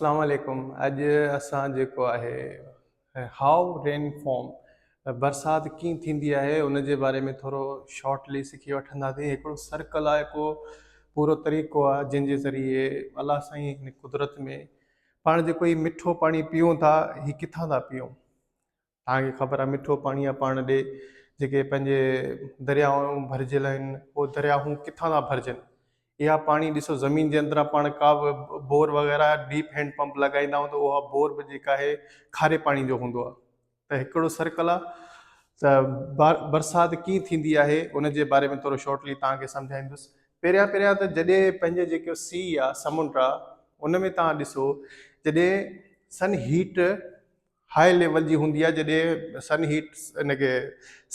اسلام عليڪم اڄ اسان جيڪو آهي هائو رين فارم برسات ڪيئن ٿيندي آهي ان جي باري ۾ ٿورو شارٽلي سکي وٺنداسين هڪڙو سرڪل آهي ڪو پورو طريقو آهي جنهن جي ذريعي الله سائين هن قدرت ۾ پاڻ جيڪو هي مٺو پاڻي پيئون ٿا هي ڪٿان ٿا پيئون توهان کي خبر آهي مٺو پاڻي آهي پاڻ ڏي جيڪي پنهنجي دريائون ڀرجيل آهن اهي درياهون ڪٿان ٿا ڀرجن اها پاڻي ڏسو زمين جي اندران پاڻ ڪا به بور وغيره ڊيپ هينڊ پمپ لڳائيندا آهيون ته اها بور به جيڪا آهي کاري پاڻي جو هوندو آهي ته هڪڙو سرڪل آهي ته برسات ڪيئن ٿيندي آهي ان جي باري ۾ ٿورو شارٽلي توهان کي سمجهائيندس پهريان پهريان ته جڏهن پنهنجي جيڪو سي آهي سمنڊ آهي ان ۾ توهان ڏسو جڏهن سن هيٽ هاء ليول جي هوندي آهي جڏهن سن هيٽ ان کي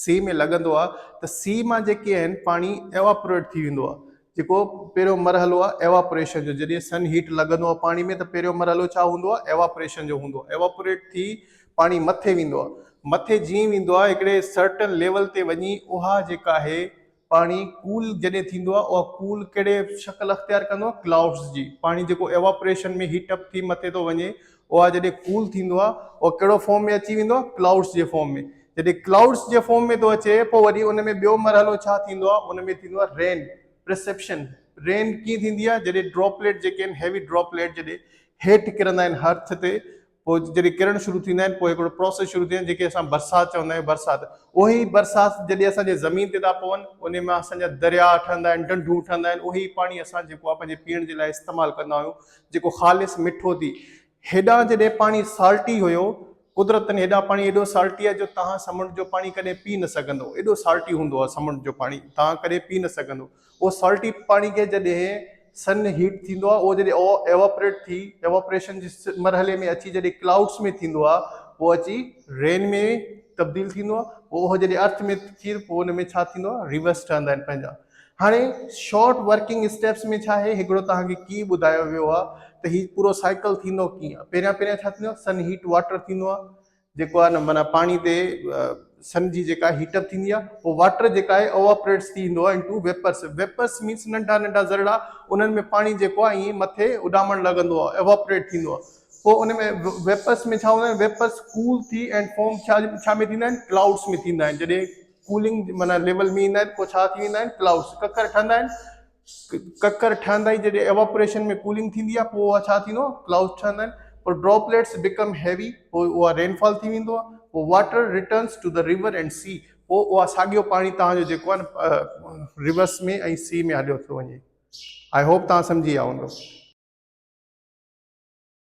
سي ۾ لڳندو آهي ته سي مان جيڪي آهن پاڻي ايواپوريٽ ٿي ويندو آهي جيڪو پهريون مرحلو آهي ايواپوريشن جو جڏهن سن هيٽ لڳندو آهي پاڻي ۾ ته پهريون مرحلو ڇا هوندو آهي ايواپوريشن جو هوندو آهي ايواپوريٽ ٿي پاڻي مٿي ويندو آهي مٿي جيئن ويندو آهي هڪڙي سرٽن ليول تي وڃي اها جيڪا آهي پاڻي ڪول جڏهن ٿيندو آهي اها ڪول ڪهڙي شڪل اختيار ڪندو آهي ڪلائوڊز جي پاڻي جيڪو ايواپريشن ۾ هيٽ اپ ٿي مٿي ٿو وڃي اها جڏهن ڪول ٿيندو آهي اهو ڪهڙو فارم ۾ اچي ويندو آهي ڪلائوڊز جي فارم ۾ جڏهن ڪلائوڊز جي فارم ۾ ٿو اچي پوء وري ان ۾ ٻيو مرحلو ڇا ٿيندو آهي ان ۾ ٿيندو آهي رين پرسيپشن رين ڪيئن ٿيندي آهي جڏهن ڊراپليٽ جيڪي آهن هيوي ڊراپليٽ جڏهن هيٺ ڪرندا آهن هرٿ تي پوء جڏهن ڪرڻ شروع ٿيندا آهن پوء هڪڙو پروسيس شروع ٿيندو آهي جيڪي اسان برسات چوندا آهيون برسات اهي ئي برسات جڏهن اسان جي زمين تي ٿا پون انهي مان اسان جا درياء ٺهندا آهن ڍنڍون ٺهندا آهن اهي ئي پاڻي اسان جيڪو آهي پنهنجي پيئڻ جي لاء استعمال ڪندا آهيون جيڪو خالص مٺو ٿي هيڏانهن جڏهن پاڻي سالٽي هيو قدرتن هيڏانهن پاڻي ايڏو سالٽي آهي جو توهان سمنڊ جو پاڻي ڪڏهن پي نه سگهندو ايڏو سالٽي هوندو آهي سمنڊ جو پاڻي توهان ڪڏهن پي نه سگهندو اهو سالٽي پاڻي کي جڏهن سن هيٽ ٿيندو آهي اهو جڏهن ايواپريٽ ٿي ايواپريشن جي مرحلي ۾ اچي جڏهن ڪلائوڊس ۾ ٿيندو آهي پوء اچي رين ۾ تبديل ٿيندو آهي پوء اهو جڏهن ارٿ ۾ ٿي پوء ان ۾ ڇا ٿيندو آهي ريورس ٺهندا آهن پنهنجا هاڻي شارٽ ورڪنگ اسٽيپس ۾ ڇا آهي هڪڙو توهان کي ڪي ٻڌايو ويو آهي ته هي پورو سائيڪل ٿيندو ڪيئن پهريان پهريان ڇا ٿيندو آهي سن هيٽ واٽر ٿيندو آهي جيڪو آهي نه معنيٰ پاڻي تي سن جي جيڪا هيٽ اپ ٿيندي آهي پوء واٽر جيڪا آهي اوواپريٽس ٿي ايندو آهي انٽو ويپرس ويپرس مينس ننڍا ننڍا ذرڙا انهن ۾ پاڻي جيڪو آهي ائين مٿي اڏامڻ لڳندو آهي اوواپريٽ ٿيندو آهي پوء ان ۾ ويپرس ۾ ڇا هوندا آهن ويپرس ڪول ٿي اينڊ فارم ڇا ڇا ۾ ٿيندا آهن ڪلائوڊس ۾ ٿيندا آهن جڏهن ڪولنگ معنيٰ ليول ۾ ايندا آهن پوء ڇا ٿي ويندا آهن ڪلائوڊس ڪڪر ٺهندا آهن ڪڪر ٺهندا ئي جڏهن ايواپوريشن ۾ ڪولنگ ٿيندي آهي پوء اها ڇا ٿيندو آهي ڪلائوڊس ٺهندا آهن پوء ڊراپليٽس بيڪم هيوي پوء اها رين فال ٿي ويندو آهي پوء water returns to the river and sea پوء اها ساڳيو پاڻي توهان جو جيڪو آهي نه ريورس ۾ ۽ سي ۾ هليو ٿو وڃي I hope توهان سمجهي ويا هوندو.